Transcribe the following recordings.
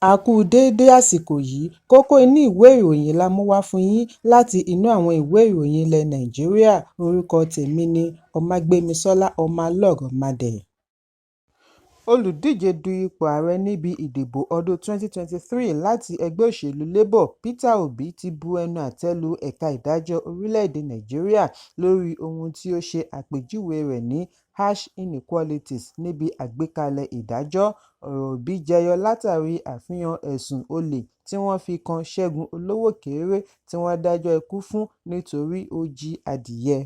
A kú déédé àsìkò yìí. Kókó inú ìwé ìròyìn la mú wá fún yín láti inú àwọn ìwé ìròyìn ilẹ̀ Nàìjíríà. Orúkọ tèmi ni Ọmágbémisọ́lá Ọmọlọ́rọ̀mádé. Olùdíje du ipò ààrẹ níbi ìdìbò ọdún 2023 láti ẹgbẹ́ òṣèlú Labour, Peter Obi ti bu ẹnu àtẹ́ lu ẹ̀ka ìdájọ́ orílẹ̀-èdè Nàìjíríà lórí ohun tí ó ṣe àpèjúwe rẹ̀ ní "harsh inequalities" níbi àgbékalẹ̀ ìdájọ́. Ọ̀rọ̀ Obi jẹyọ látàrí àfihàn ẹ̀sùn olè tí wọ́n fi kan Ṣẹ́gun Olówóòkéré tí wọ́n dájọ́ ikú fún nítorí ó jí adìẹ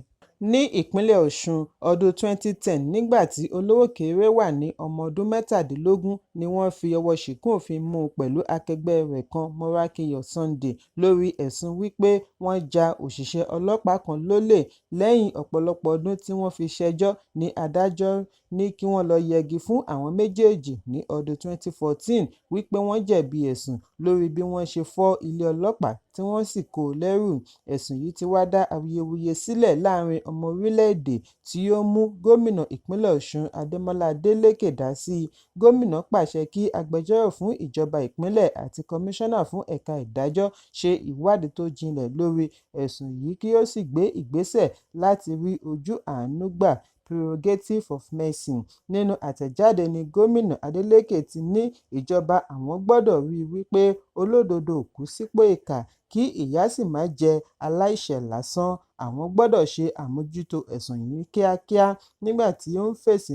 ní ìpínlẹ̀ Ọ̀ṣun, ọdún 2010. Nígbà tí Olówóòkéré wà ní ọmọ ọdún 17 ni wọ́n fi ọwọ́ ṣìkún òfin mú un pẹ̀lú akẹgbẹ́ rẹ̀ kan Morákinyọ̀ Sunday lórí ẹ̀sùn wípé wọ́n já òṣìṣẹ́ ọlọ́pàá kan lólè. Lẹ́yìn ọ̀pọ̀lọpọ̀ ọdún tí wọ́n fi ṣẹjọ́ ní adájọ́ ní kí wọ́n lọ yẹgi fún àwọn méjèèjì ní ọdún 2014 wípé wọ́n jẹ̀bi ẹ̀sùn lórí bí wọ́n ṣe fọ́ ilé ọlọ́pàá tí wọ́n sì kó o lẹ́rù. Ẹ̀sùn yìí ti wá dá awuyewuye sílẹ̀ láàrin ọmọ orílẹ̀-èdè tí ó mú gómìnà ìpínlẹ̀ Ọ̀ṣun Adémọ́lá Adélékè dá sí i. Gómìnà pàṣẹ kí agbẹjọ́rò fún ìjọba ìpínlẹ̀ àti kọmíṣánná fún ẹ̀ka ìdájọ́ ṣe ìwádìí tó jinlẹ̀ lórí ẹ̀sùn yìí kí ó sì gbé ìgbésẹ̀ láti rí ojú àánú gbà, prerogative of mercy. Nínú àtẹ̀jáde ní gómìnà Adeleke ti ní ìjọba àwọn gbọ́dọ̀ rí i wípé olódodo ò kú sípò ìkà, kí ìyà sì má jẹ aláìṣẹ̀ lásán. Àwọn gbọ́dọ̀ ṣe àmójútó ẹ̀sùn yìí ní kíákíá. Nígbà tí ó ń fèsì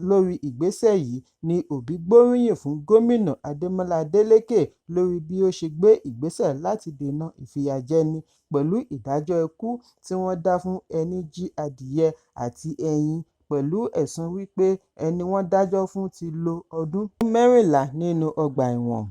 lórí ìgbésẹ̀ yìí ní Obi gbóríyìn fún gómìnà Adémọ́lá Adélékè lórí bí ó ṣe gbé ìgbésẹ̀ láti dènà ìfìyàjẹni pẹ̀lú ìdájọ́ ikú tí wọ́n dá fún ẹní jí adìẹ àti ẹyin pẹ̀lú ẹ̀sùn wípé ẹni wọ́n dájọ́ fún ti lo ọdún 14 nínú ọgbà ẹ̀wọ̀n.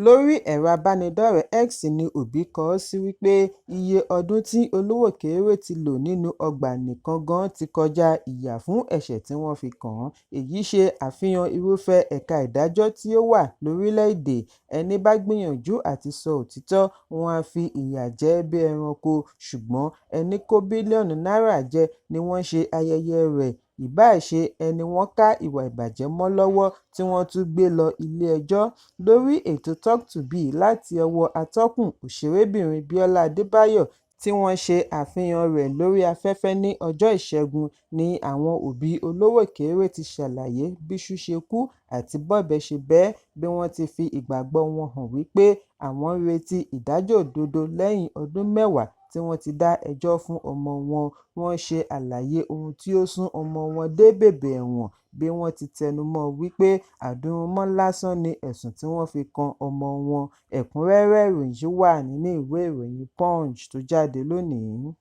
Lórí ẹ̀rọ abánidọ́rẹ̀ẹ́ X ní Obi kọ ọ́ sí wípé iye ọdún tí Olówóòkéré ti lò nínú ọgbà nìkan gan ti kọjá ìyà fún ẹ̀ṣẹ̀ tí wọ́n fi kàn án. Èyí ṣe àfihàn irúfẹ́ ẹ̀ka ìdájọ́ tí ó wà lórílẹ̀-èdè. Ẹní bá gbìyànjú àti sọ òtítọ́, wọn á fi ìyà jẹ ẹ́ bí ẹranko, ṣùgbọ́n ẹní kó bílíọ̀nù náírà jẹ ni wọ́n ń ṣe ayẹyẹ rẹ̀, ìbáà ṣe ẹni wọ́n ká ìwà ìbàjẹ́ mọ́ lọ́wọ́ tí wọ́n tún gbé lọ ilé-ẹjọ́. Lórí ètò Talk to B láti ọwọ́ atọ́kùn òṣèrébìnrin Bíọ́lá Adébáyọ̀ tí wọ́n ṣe àfihàn rẹ̀ lórí afẹ́fẹ́ ní ọjọ́ Ìṣẹ́gun ní àwọn òbí Olówóòkéré ti ṣàlàyé bíṣu ṣe kú àti bọ́bẹ ṣe bẹ́, bí wọ́n ti fi ìgbàgbọ́ wọn hàn wípé àwọn ń retí ìdájọ́ òdodo lẹ́yìn ọdún 10 tí wọ́n ti dá ẹjọ́ fún ọmọ wọn. Wọ́n ṣe àlàyé ohun tí ó sún ọmọ wọn dé bèbè ẹ̀wọ̀n bí wọ́n ti tẹnu mọ́ ọn wípé àdúnrúnmọ́ lásán ni ẹ̀sùn tí wọ́n fi kan ọmọ wọn. Ẹ̀kúnrẹ́rẹ́ ìròyìn yìí wà nínú ìwé ìròyìn Punch tó jáde lónìí.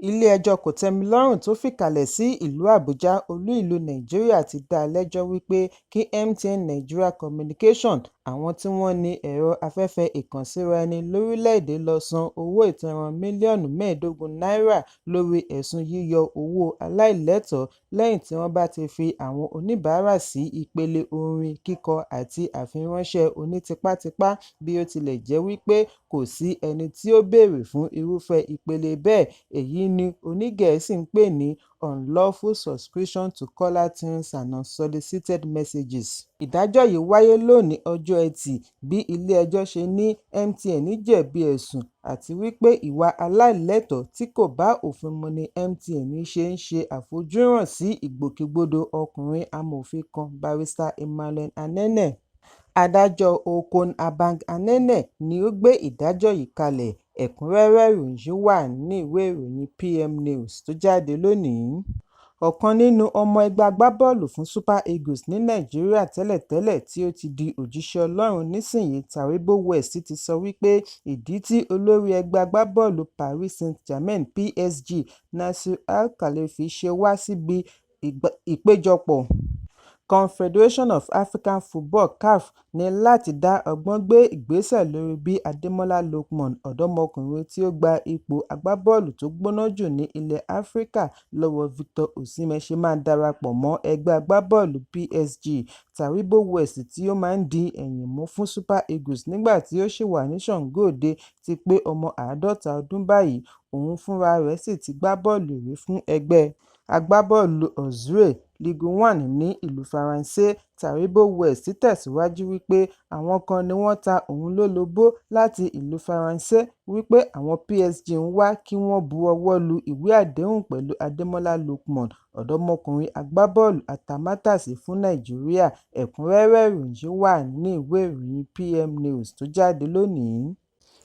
Ilé-ẹjọ́ Kòtẹ́milọ́rùn tó fìkàlẹ̀ sí ìlú Àbújá, olú-ìlú Nàìjíríà ti dá a lẹ́jọ́ wípé kí MTN Nigeria Communications, àwọn tí wọ́n ní ẹ̀rọ afẹ́fẹ́ ìkànsíraẹni lórílẹ̀-èdè lọ san owó ìtanràn mílíọ̀nù 15 náírà lórí ẹ̀sùn yíyọ owó aláìlẹ́tọ̀ọ́ lẹ́yìn tí wọ́n bá ti fi àwọn oníbàárà sí ìpele orin kíkọ àti àfiránṣẹ́ onítipátipá, bí ó tilẹ̀ jẹ́ wípé kò sí ẹni tí ó béèrè fún irúfẹ́ ìpele bẹ́ẹ̀. Èyí ni oníGẹ̀ẹ́sì ń pè ní "unlawful subscription to caller tunes and unsolicited messages". Ìdájọ́ yìí wáyé lónìí ọjọ́ Ẹtì bí ilé-ẹjọ́ ṣe ní MTN jẹ̀bi ẹ̀sùn àti wípé ìwà aláìlẹ́tọ̀ọ́ tí kò bá òfin mu ni MTN ṣe ń ṣe àfojúràn sí ìgbòkègbodò ọkùnrin amòfin kan, Barrister Emmanuel Anene. Adájọ́ Okon Abang Anene ni ó gbé ìdájọ́ yìí kalẹ̀. Ẹ̀kúnrẹ́rẹ́ ìròyìn yìí wà nínú ìwé ìròyìn PM News tó jáde lónìí. Ọ̀kan nínú ọmọ ẹgbẹ́ agbábọ́ọ̀lù fún Super Eagles ní Nàìjíríà tẹ́lẹ̀tẹ́lẹ̀ tí ó ti di òjíṣẹ́ Ọlọ́run nísìnyí, Taribo West ti sọ wípé ìdí tí olórí ẹgbẹ́ agbábọ́ọ̀lù Paris Saint-Germain PSG, Nasser Al-Khelaifi ṣe wá síbi ìpéjọpọ̀ Confederation of African Football (CAF) ní láti dá ọgbọ́n gbé ìgbésẹ̀ lórí bí Ademola Lookman, ọ̀dọ́mọkùnrin tí ó gba ipò agbábọ́ọ̀lù tó gbóná jù ní ilẹ̀ Áfíríkà lọ́wọ́ Victor Osimhen ṣe máa darapọ̀ mọ́ ẹgbẹ́ agbábọ́ọ̀lù PSG. Taribo West tí ó máa ń di ẹ̀yìn mú fún Super Eagles nígbà tí ó ṣì wà ní Sàngó Òde ti pé ọmọ 50 ọdún báyìí, òun fúnra rẹ̀ sì ti gbá bọ́ọ̀lù rí fún ẹgbẹ́ Agbábọ́ọ̀lù Auxerre, Ligue 1 ní ìlú Faransé, Taribo West tẹ̀síwájú wípé àwọn kan ni wọ́n ta òun lólobó láti ìlú Faransé wípé àwọn PSG ń wá kí wọ́n bu ọwọ́ lu ìwé àdéhùn pẹ̀lú Ademola Lookman, ọ̀dọ́mọkùnrin agbábọ́ọ̀lù atamátàsé fún Nàìjíríà. Ẹ̀kúnrẹ́rẹ́ ìròyìn yìí wà nínú ìwé ìròyìn PM News tó jáde lónìí.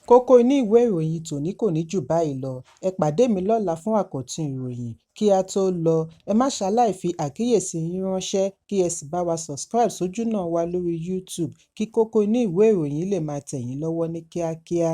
Kókó inú ìwé ìròyìn tòní kò ní jù báyìí lọ. Ẹ pàdé mi lọ́la fún àkọ́tún ìròyìn. Kí á tó lọ, ẹ má ṣaláì fi àkíyèsí yín ránṣẹ́ kí ẹ sì bá wa subscribe sójúnà wa lórí YouTube kí kókó inú ìwé ìròyìn lè máa tẹ̀ yín lọ́wọ́ ní kíákíá.